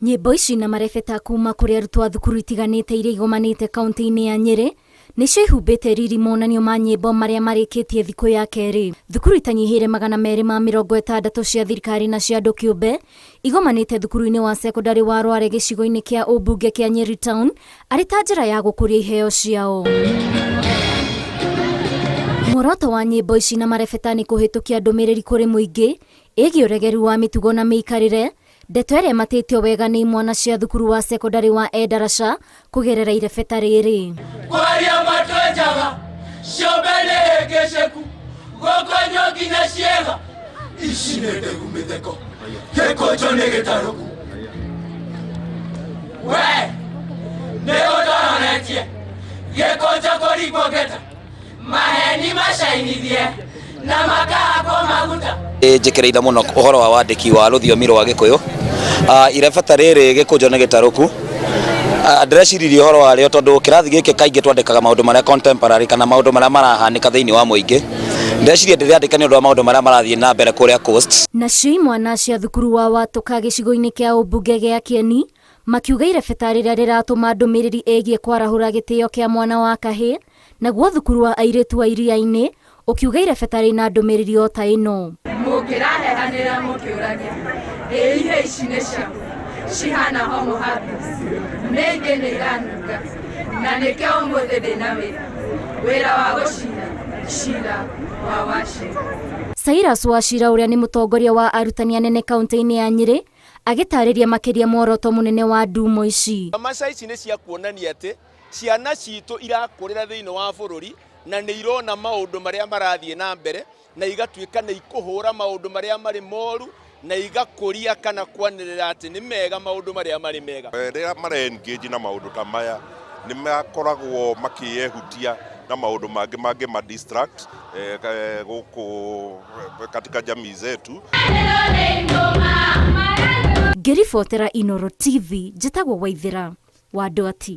Nyĩmbo ici na marebeta kuma kũrĩ arutwo a thukuru itiganĩte iria igomanĩte kaunti-inĩ ya Nyĩrĩ nĩcio ihumbĩte riri monanio ma nyĩmbo marĩa marĩkĩtie thikũ ya kerĩ. Thukuru itanyihĩire 260 cia thirikari na cia andũ kĩũmbe igomanĩte thukuru-inĩ wa cekondarĩ wa Rware gĩcigo-inĩ kĩa ũmbunge kĩa Nyeri Town arĩ ta njĩra ya gũkũria iheo ciao. Muoroto wa nyĩmbo ici na marebeta nĩ kũhĩtũkia ndũmĩrĩri kũrĩ mũingĩ ĩgiĩ ũregeru wa mĩtugo na mĩikarĩre, ndeto ĩrĩa ĩmatĩtio wega nĩ imwana cia thukuru wa cekondarĩ wa Endarasha kũgerera irebeta rĩrĩ. Kwaria matwenjaga ciombe nĩ hĩngĩcĩku gũkonywo nginya ciĩga ici nĩ ndegu mĩtheko gĩkũnjo nĩ gĩtarũku we nĩ ũtororetie gĩkũnjo kũringwo ngeta maheni macainithie na makahakwo maguta. Njĩkĩrĩire mũno ũhoro wa wandĩki wa rũthiomi rwa Gĩkũyũ. Ah, irebata rĩrĩ gĩkũnjo nĩ gĩtarũku. Ah, ndĩreciririe ũhoro warĩo tondũ kĩrathi gĩkĩ kaingĩ twandĩkaga maũndũ marĩa contemporary kana maũndũ marĩa marahanĩka thĩinĩ wa mũingĩ. Ndeciria ndĩrĩandĩka nĩ ũndũ wa maũndũ marĩa marathiĩ na mbere kũrĩa coast. Nacio imwana cia thukuru wa Watũka gĩcigo-inĩ kĩa ũmbunge gĩa Kĩeni makiuga irebeta rĩrĩa rĩratũma ndũmĩrĩri ĩgiĩ kwarahũra gĩtĩo kĩa mwana wa kahĩĩ Naguo thukuru wa airĩtu wa Iriainĩ ũkiuga irebeta rĩna ndũmĩrĩri o ta ĩno. Mũkĩrahehanĩra mũkĩũrania, ĩ ihe ici nĩ ciakũ cihana homo habilis, nĩ ingĩ nĩ iranunga, na nĩkĩo ũmũthĩ ndĩna wĩra, wĩra wa gũcira cira wa Wachira. Cyrus Wachira ũrĩa nĩ mũtongoria wa arutani anene kaunti-inĩ ya Nyĩrĩ agĩtarĩria makĩria muoroto mũnene wa ndumo ici. Tamasha ici nĩ cia kuonania atĩ Ciana citũ irakũrĩra thĩinĩ wa bũrũri na nĩ irona maũndũ marĩa marathiĩ na mbere na igatuĩka nĩ ikũhũra maũndũ marĩa marĩ moru na igakũria kana kwanĩrĩra atĩ nĩ mega maũndũ marĩa marĩ mega. Rĩrĩa mara engage na maũndũ ta maya nĩ makoragwo makĩyehutia na maũndũ mangĩ mangĩ ma distract gũkũ katika jamii zetu. Ngĩribotera Inooro TV, njĩtagwo Waithĩra. wa Ndwati.